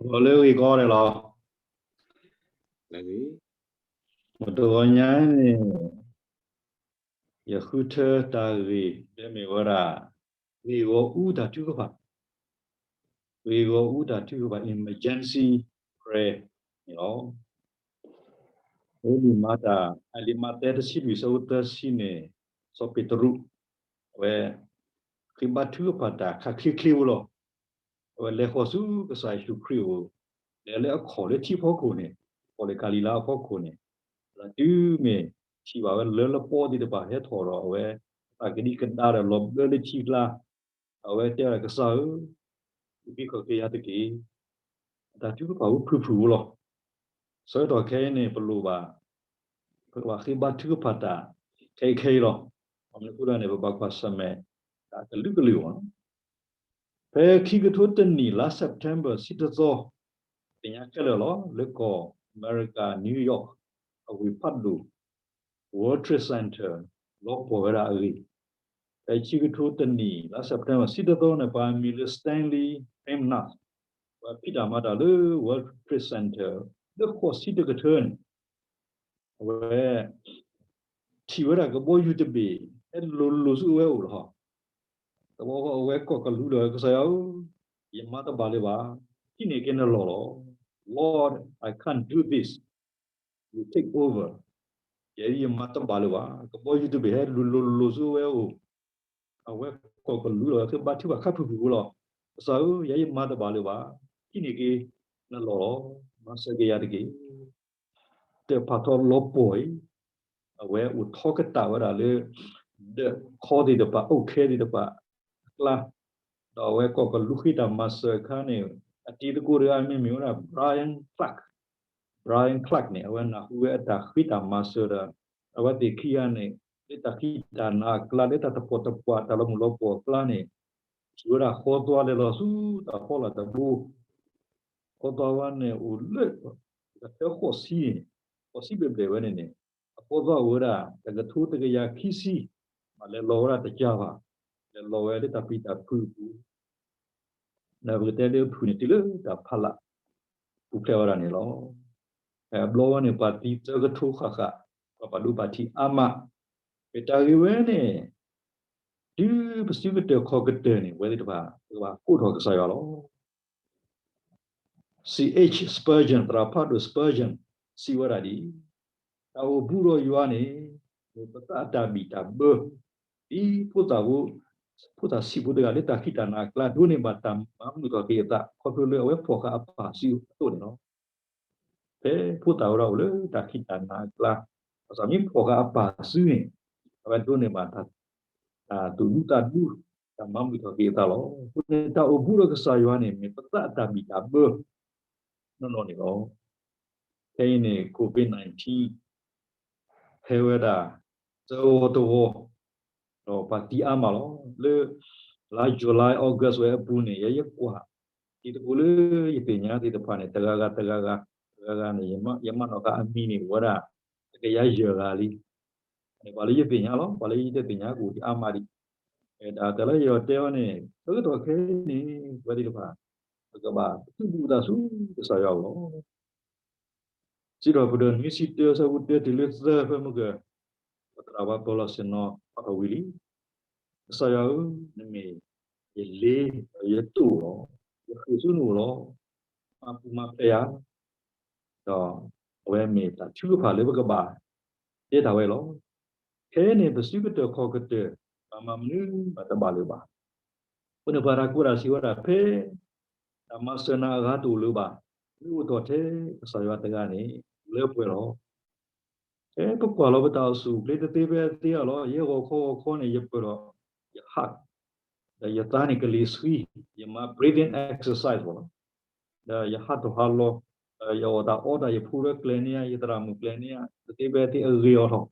ဂီၤလၢဂ့ၤကီဒဲးလီၤ. မတဂီၤညါန့ၣ် ယဃုထၢတၢ်ဂ့ၢ် ဒဲမ့ၢ်ဝဲဒၣ် ဂ့ၢ်ဂီၢ်အူတၢ်ထုကဖၣ်, ဂ့ၢ်ဂီၢ်အူတၢ်ထုကဖၣ် emergency prayer န့ၣ်လီၤ. လံာ်မၤတၢ်, လံာ်မၤသဲတဆံလွံၢ် ဆၢဖိသၢဆံန့ၣ် စီၤပ့းတရူး အဝဲ ဃ့ဘါထုကဖၣ်တၢ်ခးချ့ချ့ဖိလီၤ. အဝဲလဲၤဃီၤဆူကစၢ်ယ့ၣ်ၡူးခရံာ်အအိၣ်, လဲၤလၢအခီၣ်လၢထံဖီခိၣ်န့ၣ်, ခီၣ်လၢကၤလံၤလါအဖီခိၣ်န့ၣ်, တုၤမ့ၢ်ထံၣ်ဘၣ်ဝဲလၢလပီသ့ၣ်တဖၣ်ဟဲထီၣ်ဒီး အဝဲအသးကဒံကဒါဒီးလီၤဘျၢလၢထံကျါ, အဝဲတဲဝဲဒၣ်ကစၢ်ဧၢ, သုဘၣ်က့ၤခီၣ်က့ၤယၤတက့ၢ်. အတၢ်ထုကဖၣ်အိၣ်ဖုၣ်ဖုၣ်ဖိလီၤ. ဆၢကတီၢ်ခဲအံၤန့ၣ် ပလိၣ်ဘၣ်, ပကဘၣ်ဃ့ဘါထုကဖၣ်တၢ် ခဲအံၤခဲအံၤလီၤ. အမနုၤအဃိလဲၣ်န့ၣ် ပဘၣ်ကွၢ်ဆၢၣ်မဲာ်တၢ်ကလုာ်ကလုာ်လီၤ. ဖဲခံကထိတနံၣ် လါ September ဆံတသီ, သ့ၣ်ညါခဲလၢာ်လီၤ လၢကီၢ်အမဲရကၤ New York အဝ့ၢ်ဖးဒိၣ် World Trade Center လီၤပှီၢ်ဝဲဒၣ်အဂ့ၢ်, ဖဲခံကထိတနံၣ် လါ September ဆံတသီန့ၣ် ပှၤမံၤလၢ Stanley Hamnall ပှၤဖံးတၢ်မၤတၢ်လၢ World Trade Center လၢဃိးဆံတကထၢန့ၣ် အဝဲ ထံၣ်ဝဲဒၣ်ကဘီယူၤတဘ့ၣ် ဟဲလိၤလိၤဆူအဝဲအအိၣ်လီၤ. တဘျီဃီအဝဲကိးကလူးဒီး ကစၢ်ယွၤဧၢ, ယမၤတဘၣ်လၢၤဘၣ်, ဟံးန့ၢ်က့ၤနလီၢ်လီၤ. Lord, I can't do this, you take over. ယဲယမၤတဘၣ်လၢၤဘၣ်, ကဘီယူၤတဘ့ၣ်ဟဲလိၤလိၤလိၤဆူအဝဲအအိၣ်, အဝဲကိးကလူးဒီး ဃ့ဘါထုကဖၣ်ခါဖုၣ်ဖုၣ်ဖိလီၤ. ကစၢ်ဧၢ, ယဲယမၤတဘၣ်လၢၤဘၣ်, ဟံးန့ၢ်က့ၤနလီၢ်လီၤ, မၤစၢၤက့ၤယၤတက့ၢ်. တၢ်ဖးထီလီၤပှီၢ်အံၤ, အဝဲအိၣ်ထီကတၢၣ်ဝဲဒၣ်လၢ ဒၢးခီသ့ၣ်တဖၣ် အုတ်ခဲသ့ၣ်တဖၣ်အကျါ, ဒီးအဝဲကိးကလူးဃ့တၢ်မၤစၢၤအခါန့ၣ်, အတံၤသကိးတဂၤမ့ၢ်မ့ၢ်ဝဲဒၣ် Brian Clark, Brian Clark န့ၣ် အဝဲနၢ်ဟူဝဲအတၢ်ဃ့တၢ်မၤစၢၤဒီး အဝဲသ့ၣ်ခံဂၤန့ၣ် လၢတၢ်ခံးတၢ်နၤအကျါ လၢတၢ်တပီၢ်တပှၢ် တၢ်လီၤမုၢ်လီၤပှီၢ်အကျါန့ၣ်, ထံၣ်ဝဲဒၣ်ဃီသွါလဲၤလီၤဆူတၢ်ဖီလာ်တဘိ, ဃီသွါဝဲန့ၣ်အိၣ်လၢ ကထၢဃိးဆံန့ၣ်, ဃိးဆံဘျဲၣ်ဘျဲၣ်ဝဲန့ၣ်န့ၣ်, အဃီသွါအိၣ်ဝဲဒၣ် တကထိတကယၤခံဆံ, မ့ၢ်လဲၤလီၤဝဲဒၣ်တကၢ်ဘၣ်, လဲၤလီၤဝဲလၢတၢ်ပျံၤတၢ်ဖုးအပူၤ ဒီးပကတဲလၢဖုၣ်န့ၣ် တုၤလၢတၢ်ဖးလၢ် ပူၤဖျဲးဝဲဒၣ်န့ၣ်လီၤ. ဖဲအဘျီဝဲန့ၣ် ပှၤသံသၢကထိဃၣ်ဃၣ်, ပှၤဘၣ်ဒိဘၣ်ထံးအါမး, မ့ၢ်တၢ်ဂ့ၢ်ဝဲန့ၣ်, တုၤပစုကတၢၢ်ခီၣ်ကတၢၢ်န့ၣ် ပဝဲသ့ၣ်တဖၣ် ပကဘၣ်ကိးထီၣ်ကစၢ်ယွၤလီၤ. C H Spurgeon, သရၣ်ဖးဒိၣ် Spurgeon စံးဝဲဒၣ်ဒ်အံၤ, တၢ်အိၣ်ဘူးဒီးယွၤန့ၣ် မ့ၢ်ပသးအတၢ်ဘံၣ်တၢ်ဘၢ, ဒ်ဖိသၣ်ဖိ, ဖိသၣ်ဆံးဖိတဂၤလၢတၢ်ခံးတၢ်နၤအကျါ ဒိးန့ၢ်ဘၣ်တၢ်မၤမုာ်ထီၣ်က့ၤအသး ခီဖျိလၢအဝဲဖီၣ်ဃာ်အပၢ်စုအသိးန့ၣ်လီၤ. ဖဲဖိသၣ်ဝဲဒၣ်အိၣ်လၢတၢ်ခံးတၢ်နၤအကျါ, ဘၣ်ဆၣ်မ့ၢ်ဖီၣ်ဃာ်အပၢ်စုန့ၣ်, အဝဲဒိးန့ၢ်ဘၣ်တၢ် တၢ်သူၣ်ဒူသးဒူ, တၢ်မၤမုာ်ထီၣ်က့ၤအသးလီၤ. အဃိန့ၣ် တၢ်အိၣ်ဘူးဒီးကစၢ်ယွၤန့ၣ် မ့ၢ်ပသးအတၢ်ဘံၣ်တၢ်ဘၢ နီၢ်နီၢ်န့ၣ်လီၤ. ခဲအံၤန့ၣ် COVID nineteen ဟဲဝဲဒၣ် သၢဝီတဝီ, ဒီးပှၤသံအါမးလီၤ. လၢ လါ July August ဝဲအပူၤန့ၣ် ယဲယကွၢ် တံၤသကိးလၢယသ့ၣ်ညါသ့ၣ်တဖၣ်န့ၣ် တဂၤဂၤတဂၤဂၤ, တဂၤဂၤန့ၣ် ယမၤနီၣ်ဃာ်အမံၤန့ၣ် အိၣ်ဝဲဒၣ် တကယၤယဲၢ်ဂၤလံ. န့ၣ်ပှၤလၢယသ့ၣ်ညါလီၤ. ပှၤလၢယတသ့ၣ်ညါကအိၣ်ဒံးအါမးဒံး. တၢ်လၢယအဲၣ်ဒိးတဲအီၤန့ၣ် ဆၢကတီၢ်ခဲအံၤန့ၣ် ပဝဲသ့ၣ်တဖၣ် ပကဘၣ်ပသူၣ်ဘံၣ်သးဆူကစၢ်ယွၤအအိၣ်လီၤ. စံးထီၣ်ပတြၢၤ နွံဆံတၢ ဆၢဖိတၢတုၤလၢသၢ ဖဲမုၢ်ကၢၢ် ပသရၣ်ဝါပီလီၤဆ့ၣ်နီၤ ဖးထီၣ်ဝံၤလံ. ကစၢ်ယွၤဧၢ, နမ့ၢ်ယလ့ဒီးယတိာ်လီၤ. ယဃ့ၢ်ဆူနအိၣ်လီၤ. မၤပူၤမၤဖျဲးယၤ, ဒီးအဝဲမ့ၢ်တၢ်ထုကဖၣ်လၢပကဘၣ်တဲတၢ်ဝဲလီၤ. ခဲအံၤန့ၣ် ပစုကတၢၢ်ခီၣ်ကတၢၢ် မၤမၤမနုၤမးတဘၣ်လၢၤဘၣ်. အဃိန့ၣ် ပှၤတၢ်ကိးတၢ်စံးဝဲဒၣ် ဖဲတၢ်မၤစၢၤနၤအဂၤတအိၣ်လၢၤဘၣ်, မ့ၢ်အိၣ်ထီၣ်ထဲကစၢ်ယွၤတဂၤန့ၣ် လၢပှဲၤလီၤ. ဖဲပကွၢ်လီၤပတၢ်အိၣ်ဆူၣ်အိၣ်ချ့တသ့ဖဲသ့အီၤလီၤ. ယဲဂီၤခီဂီၤခီန့ၣ် ယပၢၢ်ဒီးယဟး, ဒီးယသးန့ၣ်ကလံၤဆှံ, ယမၤ breathing exercise ဘၣ်လီၤ. ဒီးယဟးထီၣ်ဟးလီၤ, ဒီးယအီၣ်တၢ်အီတၢ် ယဖိလၢကျဲၤန့ၢ်ဧါ, ယသရၣ်မုၣ်ကျဲၤန့ၢ်ဧါ, တသ့ဖဲသ့အဂ့ၤအီၤထီၣ်. ဘၣ်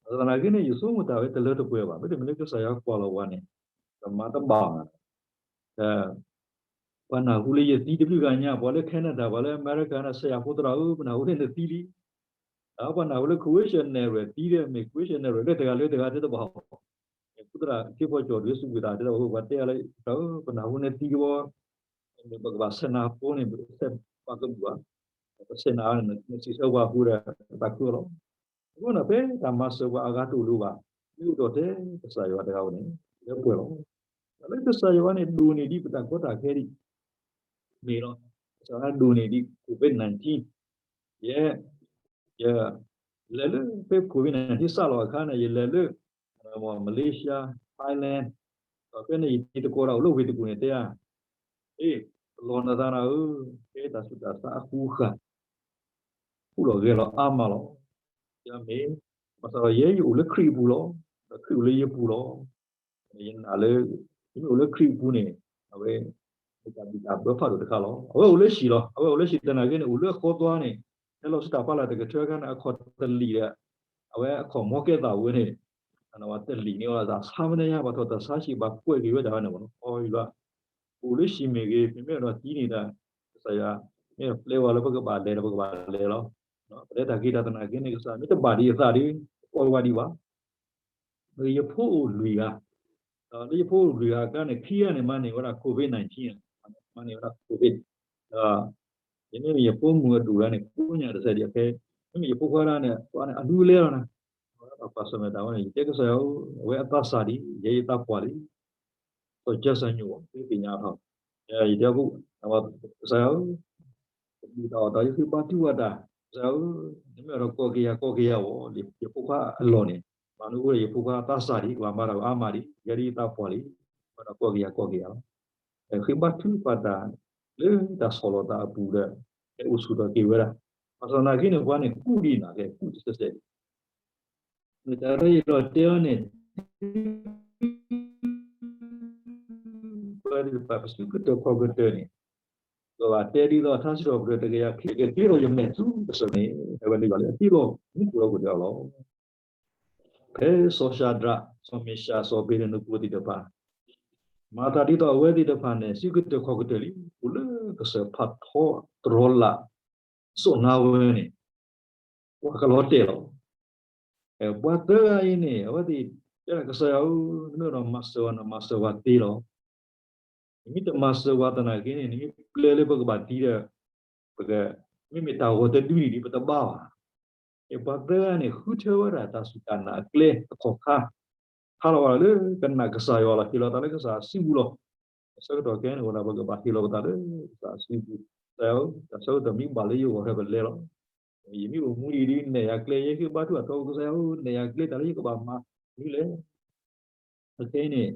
ဆၣ်သနာ်က့န့ၣ် ယဆိကမိၣ်တၢ်ဝဲတလၢတပှဲၤဘၣ်. မ့တမ့ၢ်လၢကစၢ်ယွၤကွၢ်လီၤဝဲန့ၣ် ကမၤတဘၣ်ဘၣ်. ဒီး ပှၤနၢ်ဟူလၢယသံတဘျုးဂၤညါ, ပှၤလၢ Canada ပှၤလၢ America န့ၣ် စဲးယၤဖိသရၣ်ဧၢ, ပနၢ်ဟူလၢနသံလံ. ဒီးပှၤနၢ်ဟူလၢ Kuwait General သံဒီး မ့ၢ် Kuwait General လၢတဂၤလၢတဂၤတဲတဘၣ်ဘၣ်. မ့ၢ်ဖိသရၣ်ခ့ဖီကၠီၣ်ဒုးစူးကွံာ်သးတဲတဘၣ်, ပှၤတဲအီၤလၢ သရၣ်ဧၢ, ပနၢ်ဟူနသံကဘီ, မ့ၢ်ပကဘၣ်ဆဲးနၤဖိန့ၣ် ပဆဲး ပှၤကဘူၣ်ဧါ, ပဆဲးနာ်န့ၣ် နစံးဆၢပှၤဃိဒီး သးခုအီၤလီၤ. အဃိန့ၣ် ဖဲတၢ်မၤစၢၤပှၤအဂၤတအိၣ်လၢၤဘၣ်, မ့ၢ်အိၣ်ဒီးထဲကစၢ်ယွၤတဂၤဧိၤန့ၣ် လၢပှဲၤလီၤ. တၢ်လၢကစၢ်ယွၤန့ၣ် ဒိၣ်န့ၢ်ဒံးပတၢ်ကီတၢ်ခဲဒံး မ့ၢ်လီၤ. ကစၢ်ယွၤဒိၣ်န့ၢ်ဒံး COVID nineteen, ယဲ ယ လဲၤလၢ ဖဲ COVID nineteen စးလီၤအခါန့ၣ် ယလဲၤလၢ Malaysia, Thailand, ဒီးဖဲန့ၣ်ယတံၤသကိးဒၣ်အိၣ်လၢဝ့ၢ်တကူၣ်န့ၣ်တဲဧါ, ဟ့ၣ် ပလီၢ်နသးနၤဧၢ, ဖဲတၢ်ဆူးတၢ်ဆါအဃိဃာ် ဟူးလီၤဂဲၤလီၤအါမးလီၤ. ယမ့ၢ် ဘၣ်ဆၣ်ဒီးယဲယအိၣ်လၢခရံာ်အပူၤလီၤ, ဒီးခရံာ်အိၣ်လၢယပူၤလီၤ. ယနာ်လၢ ယမ့ၢ်အိၣ်လၢခရံာ်အပူၤန့ၣ် အဝဲ မ့ၢ်တၢ်ဘံၣ်တၢ်ဘၢဖးဒိၣ်တခါလီၤ. အဝဲအိၣ်လၢဟံၣ်လီၤ. အဝဲအိၣ်လၢဟံၣ်သနာ်က့န့ၣ် အိၣ်လၢအဃီသွါန့ၣ် ဟဲလီၤဆူတၢ်ဖးလၢ်တကထၢခါန့ၣ် အခီၣ်တလံာ်ဒီး အဝဲအခီၣ်မီကဲသးဝဲန့ၣ် တလံာ်န့ၣ်အီၤ တၢ်ဆါမနုၤညါ ဘၣ်ထီၣ်တၢ်ဆါဟံၣ်ဘၣ်ကွဲးက့ၤဝဲဒၣ်ဝဲန့ၣ်မ့ၢ်လီၤ. အီယွၤ အိၣ်လၢဟံၣ်မ့ၢ်ဂ့ၤ မ့မ့ၢ်ဒီးသံန့ၣ်ဒီး ကစၢ်ယွၤ မ့ၢ်ပျဲဝဲလၢပကဘၣ်လဲၤဒီးပကဘၣ်လဲၤလီၤ. ပလဲၤတၢ်က့ၤတၢ်သနာ်က့န့ၣ် ကစၢ်မ့ၢ်တဘၣ်ဒံးအသးဒီး ကီၢ်ဝဲဒံးဘၣ် ယဖိအိၣ်လွံၢ်ဂၤ, ဒီးလၢယဖိအိၣ်လွံၢ်ဂၤအကျါန့ၣ် ခံဂၤန့ၣ် မၤန့ၢ်ဝဲဒၣ် COVID nineteen, မၤန့ၢ်ဝဲဒၣ် COVID, ဒီး ယမ့မ့ၢ်ယဖိမုၣ်အဒိၣ်ဂၤန့ၣ် ကိးညါတစဲးဒံးအခဲ, မ့မ့ၢ်ယဖိခွါဒၣ်န့ၣ် ပှၤန့ၣ်အလူလၢလီၤနၤ, ပှၤကွၢ်ဆၢၣ်မဲာ်တၢ်ဝဲန့ၣ် ယတဲကစၢ်ယွၤဧၢ, အဝဲအသးစၢ်ဒံး ယဲယသးပှၢ်လံ, စီၤကၠၢစၢ်ညိၣ် သ့သ့ၣ်ညါထီၣ်, ယတဲ ကစၢ်ယွၤဧၢ, တၢ်ဘူၣ်တၢ်အီၣ်တၢ် ယဃ့ဘါထုကဖၣ်တၢ်, ကစၢ်ယွၤဧၢ, နမ့ၢ်အဲၣ်ဒိးကီၢ်က့ၤယၤ ကီၢ်က့ၤယၤအီၤ, ယဖိခွါအလီၢ်န့ၣ်, မၤနၢၤအိၣ်ဒီးယဖိခွါအသးစၢ်ဒံး ပှၤမၤတၢ်အါမးဒံး ယဲဒၣ်ယသးပှၢ်လံ, ဘၣ်ဒီးကီၢ်က့ၤယၤ ကီၢ်က့ၤယၤလီၤ. ဃ့ဘါထုကဖၣ်တၢ် လၢတၢ်ဆီၣ်လီၤသးအပူၤဒီး ဟဲအိၣ်ဆူၣ်ထီၣ်က့ၤဝဲဒၣ်, ဘၣ်ဆၣ်သနာ်က့န့ၣ် ပှၤန့ၣ်ကူၣ်ဒံးနၤကဲ ကူၣ်တစဲးစဲးဒံး မ့ၢ်တၢ်လၢယလီၤတဲအီၤန့ၣ် ပှၤသ့ၣ်တဖၣ်ပစုကတၢၢ်ခီၣ်ကတၢၢ်န့ၣ်, ကဘၣ်တဲဒ်သိးထါစံးထီၣ်ပတြၢၤတကယၤခံ ကက့ၤထီၣ်ယမဲာ်ဆူကစၢၢ်န့ၣ် အဝဲန့ၣ်ယွၤလၢအတ့လီၤမူခိၣ်လီၤကတၢၢ်အီၤလီၤ. ဖဲစီၤၡၤဒြး, စီၤမ့ၡး, စီၤအဘ့းနကိၤသ့ၣ်တဖၣ် မၤသးဒ်သိးအဝဲသ့ၣ်တဖၣ်န့ၣ် စုကတၢၢ်ခီၣ်ကတၢၢ်လံ, အိၣ်လၢကစၢၢ်ဖးထီတရီလး စိာ်နါဝဲန့ၣ် ပှၤကလီၤတဲာ်လီၤ. ပှၤသၢဂၤအံၤန့ၣ် အဝဲသ့ၣ်တဲဒၣ် ကစၢ်ယွၤဧၢ, နမ့ၢ်အဲၣ်ဒိးမၤစၢၤဝဲ နမၤစၢၤဝဲသ့လီၤ. နမ့ၢ်တမၤစၢၤဝဲသနာ်က့န့ၣ် နမ့ၢ်ပျဲလၢပကဘၣ်သံဒီး ပက မ့မ့ၢ်တၢ်ဂီၤတဒုန့ၣ်ဒံး ပတဘါဘၣ်. ပှၤသၢဂၤန့ၣ် ဃုထၢဝဲဒၣ်တၢ်စူၢ်တၢ်နာ်အကျဲအခီၣ်ခါ, ဟးထီၣ်ဝဲဒၣ်လၢကနာ်ကစၢ်ယွၤလီၤ. ဟ့ၣ်လီၤသးလၢကစၢ်စုပူၤလီၤ. အဆၢကတီၢ်ခဲအံၤန့ၣ် အိၣ်ဒၣ်ပကဘၣ်ဟ့ၣ်လီၤပသးလၢကစၢ်စုပူၤ, ကစၢ်ဧၢ, တၢ်ဆၢကတီၢ်မ့ၢ်ဘၣ်လၢယဂီၢ် ဟဲပလဲၤလီၤ. ယမ့ၢ်အိၣ်မူဒံးဒ်နဲၣ်ယၤကျဲ ယဃ့ဘါထုကဖၣ်အသး ကစၢ်ဧၢ, နဲၣ်ယၤကျဲ တၢ်လၢယကဘၣ်မၤမနုၤလဲၣ်. ခဲအံၤန့ၣ်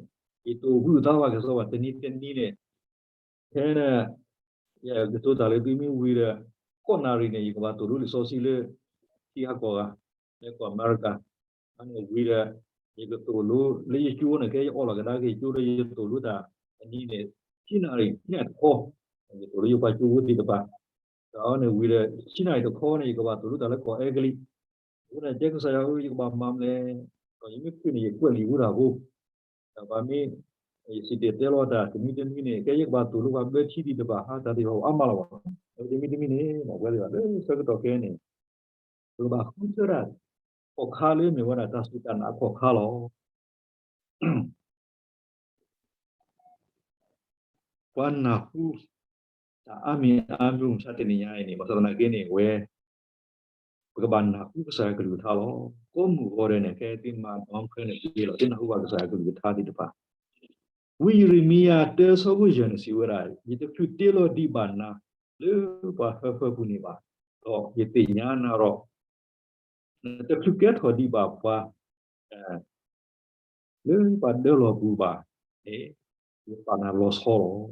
ယတအိၣ်ဘှံးအိၣ်သါဘၣ်ကစီဒီ တနံၤတနံၤန့ၣ် ခဲအံၤန့ၣ် ယကတိၤတၢ်လၢသုမ့ၢ်ဝံၤဒီး ဃိးနၣ်ရံၣ်န့ၣ် ယကဘၣ်သိၣ်လိလံာ်စီဆှံလၢ ထံဟးကီၢ်ဂၤ လၢကီၢ်အမဲရကၤ, အန့ၣ်ဝံၤဒီး ယကသိၣ်လိလၢယကၠိန့ၣ် ခဲအံၤယအီလီၤကဒါက့ၤကၠိဒီး ယသိၣ်လိတၢ်တနံၤန့ၣ် ခံနၣ်ရံၣ် ခံနၣ်ရံၣ်တခီ, ယသိၣ်လိယပှၤကၠိဖိသ့ၣ်တဖၣ်, ဒီးအန့ၣ်ဝံၤဒီး ခံနၣ်ရံၣ်တခီန့ၣ် ယကဘၣ်သိၣ်လိတၢ်လၢကီၢ်အဲကလံး, အဃိန့ၣ်တဲကစၢ်ယွၤဧၢ ယကဘၣ်မၤမနုၤလဲၣ်, ဒီးယမ့ၢ်ဃ့ၢ်န့ၣ် ယကွဲးလံာ်ဝဲဒၣ်ဖိ ဒီးပှၤမ့ၢ် ယစံၣ်တဲၤတဲလီၤတၢ်တနံၤတနံၤန့ၣ် ကဲယကဘၣ်သိၣ်လိပှၤဘျၢထံသ့ၣ်တဖၣ် ဟးတၢ်သ့ၣ်တဖၣ်အါမးလီၤဘၣ်, တမံၤတမံၤန့ၣ် ပဝဲသ့ၣ်တဖၣ်လၢဆၢကတီၢ်ခဲအံၤန့ၣ် ပကဘၣ်ဃုထၢဒၣ် ခီၣ်ခါလၢမ့ၢ်ဝဲဒၣ်တၢ်စူၢ်တၢ်နာ်အခီၣ်ခါလီၤ. ပှၤနၢ်ဟူ တၢ်အါမံၤအါမံၤမုၢ်မဆါတနံၤညါအံၤန့ၣ် ဘၣ်ဆၣ်သနာ်က့န့ၣ် အဝဲ ပကဘၣ်နၢ်ဟူကစၢ်ယွၤကလုၢ်ကထါလီၤ. ကိးမုၢ်ဂီၤဒဲးန့ၣ် ကဲသုမၤဒီဖဲန့ၣ်တက့ၢ်လီၤ. သုနၢ်ဟူဘၣ်ကစၢ်ယွၤကလုၢ်ကထါသ့ၣ်တဖၣ်, ဝံယံးရမံယၤ တၢဆၢဖိယဲၢ်န့ၣ် စံးဝဲဒၣ်, ယတချုးတ့လီၤဒံးဘၣ်နၤ လၢပှၤဟၢဖၢပူၤန့ၣ်ဘၣ်, ဒီးယသ့ၣ်ညါနၤဒီး နတချုးကဲထီၣ်ဒံးဘၣ်ပှၤ လၢပှၤဒၢလီၤပူၤဘၣ်န့ၣ် ယပာ်နၤလီၤဆီလီၤ.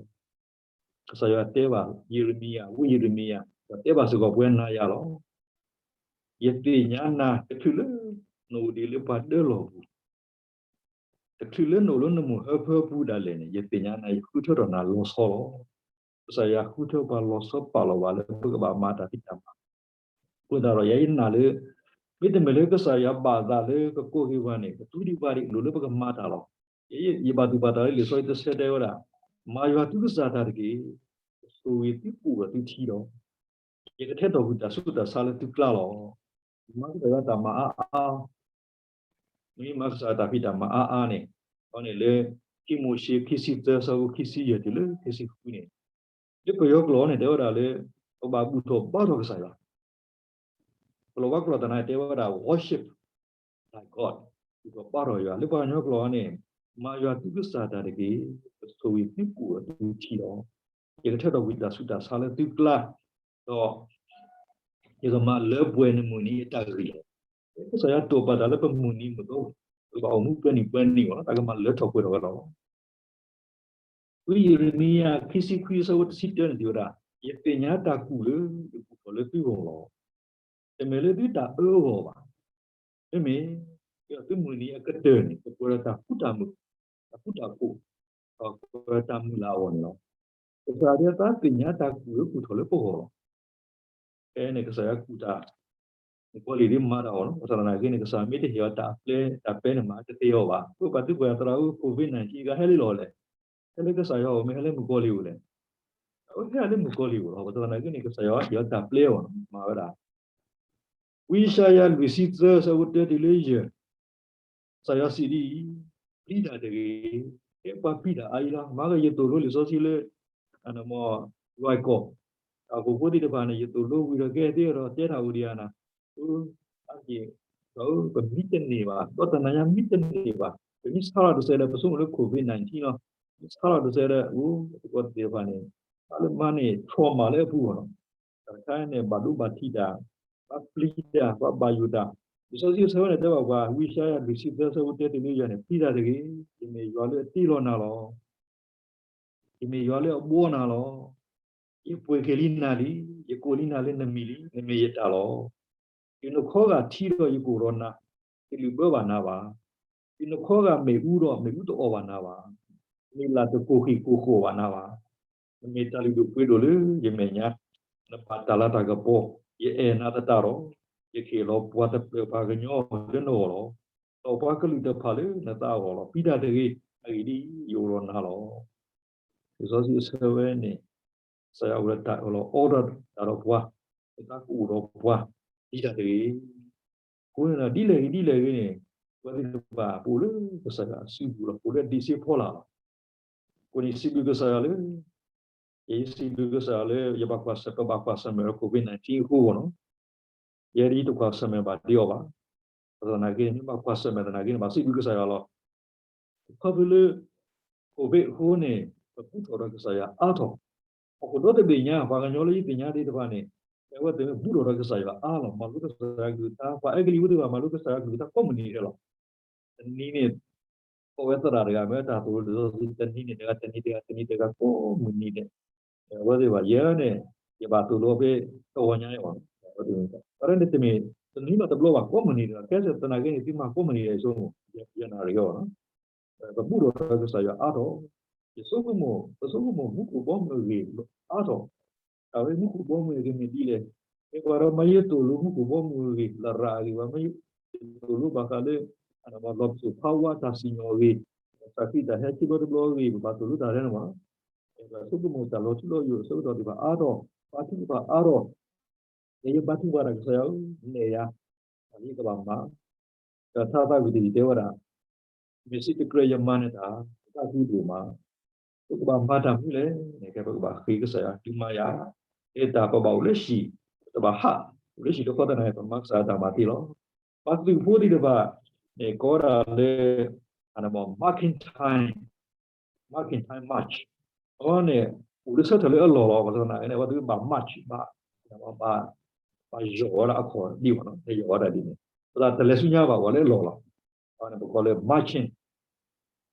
ကစၢ်ယွၤတဲဘၣ်ယံးရမံယၤ, ဝံယံးရမံယၤ ဒီးတဲဘၣ်စ့ၢ်ကီးပဝဲနၤယၤလီၤ. ယသ့ၣ်ညါနၤ တချုးလၢနအိၣ်ဒံးလၢပှၤဒၢလီၤပူၤ, တချုးလၢနအိၣ်လၢနမိၢ်ဟၢဖၢပူၤဒၣ်လဲာ်န့ၣ် ယသ့ၣ်ညါနၤ ယဃုထၢထီၣ်နၤလီၤဆီလီၤ. ကစၢ်ယွၤဃုထၢပှၤလီၤဆီပာ်လီၤပှၤလၢပကဘၣ်မၤတၢ်ဖံးတၢ်မၤ အဃိသတးဒီး ယၤယနာ်လၢ မ့တမ့ၢ်လၢကစၢ်ယွၤဘၣ်သးလၢကကိးက့ၤပှၤန့ၣ် ကသူဒံးပှၤဒံးလိၣ်လၢပကမၤတၢ်လီၤ. ယဘၣ်သူၣ်ဘၣ်သးလၢလံာ်စီဆှံတဆၢတဲဝဲဒၣ်, မၤယွၤသုကစၢ်တၢ်တက့ၢ်, ကဆိၣ်ဂ့ၤသုပူၤဒီးသုထံလီၤ. ယကထဲသိးကွံာ်တၢ်ဆူးတၢ်ဆါလၢသုကျါလီၤ. မၤကစၢ်ယွၤတၢ်မၤအါအါ မ့ၢ်မၤကစၢ်ယွၤတၢ်ဖံးတၢ်မၤအါအါန့ၣ်, အန့ၣ်လၢ ခံမိၤၡ့ ခံဆံသၢ ဆၢဖိခံဆံယဲၢ်တုၤလၢခံဆံဃုန့ၣ်, လၢပယီၤကျိာ်န့ၣ် တဲဝဲဒၣ်လၢ ပဘၣ်ဘူၣ်ထီၣ်ဘါထီၣ်ကစၢ်ယွၤ, ကလီၤဝါကျိာ်သနာ်တဲဝဲဒၣ် worship thy God, ဘူၣ်ထီၣ်ဘါထီၣ်ယွၤ, လၢပှၤကညီကျိာ်န့ၣ်, မၤယွၤသုကစၢ်တၢ်တက့ၢ်, ပဆိၣ်ဂ့ၤသုကိၣ်ဒီးသုထံလီၤ. ယကထၢထီၣ်ကွံာ်တၢ်ဆူးတၢ်ဆါလၢသုကျါ, ဒီးယကမၤလၢပှဲၤနမုၢ်နံၤအတၢ်ဂံၢ်လီၤ. ကစၢ်ယွၤတိာ်ပာ်တၢ်လၢပမုၢ်နံၤမုၢ်သီ, ပကဘၣ်အိၣ်မူပှဲၤနံၤပှဲၤနံၤအဂီၢ်လီၤ, တၢ်ကမၤလၢထီၣ်ပှဲၤထီၣ်ဝဲလီၤ. ဝံယံးရမံယၤ ခံဆံခွံ အဆၢဖိတဆံတၢန့ၣ် တဲဝဲဒၣ်, ယသ့ၣ်ညါတၢ်ကူၣ်လၢယကူၣ်ထီၣ်လၢသုဂီၢ်လီၤ. တမ့ၢ်လၢသုတၢ်အၢအဂီၢ်ဘၣ်. မ့မ့ၢ်သုမုၢ်နံၤအကတၢၢ်န့ၣ် ကပှဲၤဒီးတၢ်ဃူတၢ်မုာ်, တၢ်ဃူတၢ်ဖိး, ဒီးကပှဲၤဒီးတၢ်မုၢ်လၢ်အဂီၢ်န့ၣ်လီၤ. ကစၢ်ယွၤဒ်အသးသ့ၣ်ညါတၢ်ကူၣ်လၢကူၣ်ထီၣ်လၢပဂီၢ်လီၤ. ဖဲန့ၣ်ကစၢ်ယွၤကူၣ်တၢ် မုၣ်ကီၤလံၢ်ဒ်မၤတၢ်အီၤလီၤ. ဘၣ်ဆၣ်သနာ်က့န့ၣ် ကစၢ်မ့ၢ်တဟ့ၣ်အီၤတၢ်အပျဲ တၢ်ပျဲန့ၣ်မၤတသ့အီၤဘၣ်. ပဘၣ်သ့ၣ်ညါသရၣ်ဧၢ COVID nineteen ကဟဲလၢလီၢ်လဲၣ်, ဟဲလၢကစၢ်ယွၤအအိၣ် မ့ၢ်ဟဲလၢမုၣ်ကီၤလံၢ်အအိၣ်လဲၣ်. အဝဲဟဲလၢမုၣ်ကီၤလံၢ်အအိၣ်လီၤ. ဘၣ်ဆၣ်သနာ်က့န့ၣ် ကစၢ်ယွၤဟ့ၣ်အီၤတၢ်ပျဲအီၤလီၤ. မၤဝဲဒၣ် ဝံယၡါယၤ လွံၢ်ဆံသၢ အဆၢဖိတၢတုၤလၢယဲၢ်, ကစၢ်ယွၤစံးဒ်အံၤ, ပျံၤတၢ်တဂ့ၤ, ကဲပှၤပျံၤတၢ်အါအံၤလီၤ. မၤကယသိၣ်လိလံာ်စီဆှံလၢ အနမီၢ် လွဲၢ်ကီၢ်, တၢ်အိၣ်ဖှိၣ်ဖိသ့ၣ်တဖၣ်န့ၣ် ယသိၣ်လိဝံၤဒီးကဲသ့ဒီးတဲတၢ်အိၣ်ဒံးဧါနၤ, အါက့ၢ်, ဒီးပမံတန့ၢ်ဘၣ်, ဒီးတနၤညါမံတန့ၢ်ဘၣ်, ပမ့ၢ်ဆါလီၤတစဲးဒီး ပဆိကမိၣ်လၢ COVID nineteen လီၤ. မ့ၢ်ဆါလီၤတစဲးဒီး အိၣ်သကိးသ့ၣ်တဖၣ်န့ၣ် ဘၣ်လၢမၤန့ၢ် trauma လၢအပူၤအဂီၢ်လီၤ. တၢ်တခါန့ၣ် ဘၣ်ဒိဘၣ်ထံးတၢ်, ဘၣ်ပျံၤတၢ်, ဘၣ်ဘၣ်ယိၣ်တၢ်, လံာ်စီဆှံအဆၢဝဲန့ၣ်တဲဘၣ်ပှၤ, ဝံယၡါယၤ လွံၢ်ဆံသၢ အဆၢဖိတၢတုၤလၢယဲၢ်န့ၣ်, ပျံၤတၢ်တဂ့ၤ, ယမ့ၢ်ယွၤလၢအတ့လီၤနၤလီၤ. ယမ့ၢ်ယွၤလၢအဘှီနၤလီၤ. ယပှ့ၤက့ၤလံနၤလံ, ယကိးလံနၤလၢနမံၤလံ, နမ့ၢ်ယတၢ်လီၤ. တုၤနခီဂာ်ထံဒီးယကအိၣ်ဒီးနၤ, တလုၢ်ဘၢဘၣ်နၤဘၣ်. တုၤနခီဂာ်မ့ၣ်အူဒီးမ့ၣ်အူတအီၣ်ဘၣ်နၤဘၣ်. မ့ၢ်လၢ်တကိၢ်ဃံးကိၢ်ဃိးဘၣ်နၤဘၣ်. နမ့ၢ်တၢ်လုၢ်ဒိၣ်ပှ့ၤဒိၣ်လၢယမဲာ်ညါ, နဘၣ်တၢ်လၤတၢ်ကပီၤ, ယအဲၣ်နၤသတးဒီး, ယကဟ့ၣ်လီၤပှၤတဖျၢၣ်ပှၤကညီလၢနဂီၢ်လီၤ. ဒီးပှၤကလုာ်တဖၣ်လၢနသးအဂီၢ်လီၤ. ပျံၤတၢ်တဂ့ၤ, အဂ့ၢ်ဒ်အံၤ, ယအိၣ်ဒီးနၤလီၤ. လံာ်စီဆှံအဆၢဝဲန့ၣ်, ကစၢ်ယွၤအိၣ်ဒီးတၢ်အၢၣ်လီၤအီလီၤတၢ်ဒီးပှၤ, ပသးကအိၣ်ဒီးပှၤ, ပျံၤတၢ်တဂ့ၤ. အဃိန့ၣ်ဒီး ဒ်လဲၣ်ဂ့ၤဒ်လဲၣ်ဂ့ၤန့ၣ်, ပဝဲသ့ၣ်တဖၣ်ပအိၣ်လၢကစၢ်ယွၤအစုပူၤလီၤ, ပအိၣ်လၢဒံးစ့ဖီလာ်လီၤ. အဃိန့ၣ်စံးဘျုးကစၢ်ယွၤလၢ, ယစံးဘျုးကစၢ်ယွၤလၢ ယဘၣ်ကွၢ်ဆၢၣ်မဲာ်, ပဘၣ်ကွၢ်ဆၢၣ်မဲာ်လၢ COVID nineteen အဃိအဂီၢ်လီၤ. ယဲဒၣ်တကွၢ်ဆၢၣ်မဲာ်ဘၣ်ဒ်အီၤဘၣ်. ဘၣ်ဆၣ်သနာ်က့န့ၣ် မ့ၢ်ဘၣ်ကွၢ်ဆၢၣ်မဲာ်သနာ်က့န့ၣ် ဘၣ်စံးဘျုးကစၢ်ယွၤလီၤ. ခီဖျိလၢ COVID အဃိန့ၣ် ပဘူၣ်ထီၣ်ဒီးကစၢ်ယွၤအါထီၣ်, ဟီၣ်ခိၣ်ဒီတဘ့ၣ်ညါ ပှၤကညီလၢယသ့ၣ်ညါသ့ၣ်တဖၣ်န့ၣ်, အဝဲသ့ၣ်မ့ၢ်ဘူၣ်ထီၣ်ဒီးကစၢ်ယွၤအါလီၤ, မၤလိကစၢ်ယွၤကလုၢ်ကထါ, ပှၤအဲကလံးဖိသ့ၣ်တဖၣ်မၤလိကစၢ်ယွၤကလုၢ်ကထါကိးမုၢ်နံၤဒဲးလီၤ. တနံၤန့ၣ် ကိးဝဲသရၣ်တဂၤ မ့ၢ်တၢ်သိၣ်လိလံာ်စီဆှံ တနံၤန့ၣ်တဂၤ, တနံၤတဂၤ, တနံၤတဂၤ ကိးမုၢ်နံၤဒဲး, အဝဲသ့ၣ်တဖၣ် ယဲန့ၣ် ယဘၣ်သိၣ်လိဖဲတဂီၤညါအံၤဘၣ်, အဝဲသ့ၣ်တဖၣ်န့ၣ် တမ့ၢ်တနံၤမးတဘျီဘၣ်, ကိးမုၢ်နံၤဒဲးလီၤ. ကဲသနာ်က့န့ၣ် သုမၤကိးမုၢ်နံၤဒဲး ယဆိကမိၣ်, ယနၣ်ရံၣ်အီၤလီၤ. ပဘူၣ်ထီၣ်ဒီးကစၢ်ယွၤအါထီၣ်, ယဆိကမိၣ်, ပဆိကမိၣ်မူခိၣ်ဘီမုၢ်အဂ့ၢ်အါထီၣ်, တၢ်ဝဲမူခိၣ်ဘီမုၢ်အဂ့ၢ်မ့ၢ်ဒ်လဲၣ်, မ့ၢ်ပှၤဒီးမၤယသိၣ်လိမူခိၣ်ဘီမုၢ်အဂ့ၢ် လရာ်အဂ့ၢ်, ပှၤမၤယသိၣ်လိဘၣ်ဃးလၢ လီၢ်ပစိာ်ဖးဝါတၢ်စံၣ်ညီၣ်အဂ့ၢ်, ကစၢ်ခရံာ်တၢ်ဟဲခံဘျီတဘျီအဂ့ၢ် ပဘၣ်သိၣ်လိတၢ်ထဲန့ၣ်မး, ပဆိကမိၣ်တၢ်လီၤထူလီၤယိာ်အဆၢကတီၢ်သ့ၣ်တဖၣ်အါထီၣ်, ဘါထုကဖၣ်အါထီၣ်, ယဘါထုကဖၣ်တၢ်ကစၢ်ယွၤဧၢ, နဲၣ်ယၤ, အဂ့ၢ်ကဘၣ်မၤ, ဒီးထါသးဝံၣ်တယုၢ်တဲဝဲဒၣ်, မ့ၢ်စံးတကြၢးယမၤနတၢ်, တၢ်သးဝံၣ်ဒိၣ်မး, ပကဘၣ်မၤတၢ်မနုၤလဲၣ်န့ၣ် ကဲပကဘၣ်ဃ့ကစၢ်ယွၤ တုၤမၤယၤ, လၢတၢ်ပဘၣ်အိၣ်လၢဟံၣ်, ပတဘၣ်ဟး, အိၣ်လၢဟံၣ်တခီသနာ်က့ ပမၤကစၢ်ယွၤတၢ်မၤသ့လီၤ. ပှၤသုးဖိသ့ၣ်တဖၣ်န့ၣ် ကိးဝဲဒၣ်လၢ marking time, marking time march, အဝဲန့ၣ် အိၣ်လၢဆၢထၢၣ်လၢအလီၢ်လီၤ. ဘၣ်ဆၣ်သနာ်က့န့ၣ် အဝဲသ့ၣ်ဘၣ် march ဘၣ်, ဘၣ်ယီၢ်ဝဲဒၣ်အခီၣ်ဒံးဘၣ်နီၤ, ဟဲယီၢ်ဝဲဒၣ်ဒ်န့ၣ်, ပသးတလဲၤဆူညါဘၣ် ပှၤလၢအလီၢ်လီၤ. အဝဲန့ၣ်ပကိးလၢ marching,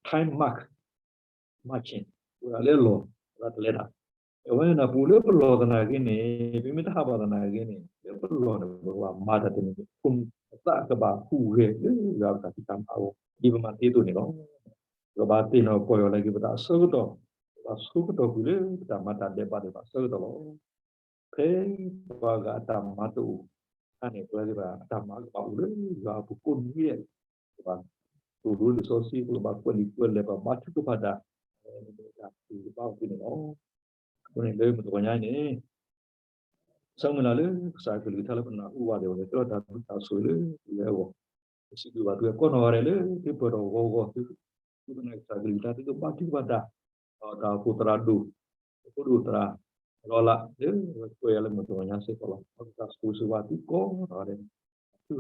time mark, marching, ပှၤလၢအလီၢ်, ပသးတလဲၤတၢ်, အဝဲန့ၣ်ပအိၣ်လၢပလီၢ်သနာ်က့န့ၣ်, ပမ့ၢ်တဟးဘၣ်သနာ်က့န့ၣ် လၢပလီၢ်န့ၣ် ပကဘၣ်မၤတၢ်တမံၤ, ပသးကဘၣ်ဟူးဂဲၤလၢယွၤပတၢ်ဖံးတၢ်မၤအဂီၢ် ဒ်ပမၤသ့အသိးန့ၣ်လီၤ. ပကဘၣ်သ့ၣ်နီၣ်ပီၢ်ယၢ်လၢက့ၤပသးအဆၢကတီၢ်, ပဘၣ်ဆိကတီၢ်ကွံာ်လၢပတၢ်မၤတၢ်ဒဲးဘးသ့ၣ်တဖၣ်အဆၢကတီၢ်လီၤ. ဖဲပှၤဂၤအတၢ်မၤတအိၣ်အခါန့ၣ် ပဝဲသ့ၣ်တဖၣ်အတၢ်မၤကဘၣ်အိၣ်လၢယွၤအပူၤကိးနွံဒဲး, ပကဘၣ်သိၣ်လိလံာ်စီဆှံ, ပကဘၣ်ကွဲးလံာ်ကွဲးလဲၢ်, ပဘါထုကဖၣ်တၢ်, တၢ်သ့ၣ်တဖၣ်အဃိန့ၣ်လီၤ. အဃိန့ၣ်လၢမုၢ်တဂီၤညါအံၤန့ၣ် ဆၢမုၢ်လၢ်လၢကစၢ်အကလုၢ်ကထါလၢပနၢ်ဟူဘၣ်သ့ၣ်တဖၣ် ကဲထီၣ်တၢ်ဘျုးတၢ်ဆိၣ်ဂ့ၤလၢပဝဲအဂီၢ်, ပစံးဘျုးဘၣ်သုကိးနီၢ်ဂၤဒဲးလၢသုပၢၢ်ထီၣ်ဂီၤဂီၤသု, သုကနၣ်ကစၢ်အကလုၢ်ကထါ သုကဘါထုကဖၣ်တၢ်, ဒီးတၢ်အိၣ်ဖှိၣ်သရၣ်ဒိၣ်, အဖိဒိၣ်သရၣ်, လီၤလးလၢဝဲကွဲးယၤလၢမုၢ်တဂီၤညါစ့ၢ်ကီးလီၤ. အဝဲကစၢ်ဆိၣ်ဂ့ၤဘၣ်သုကိးနီၢ်ဂၤဒဲး, သု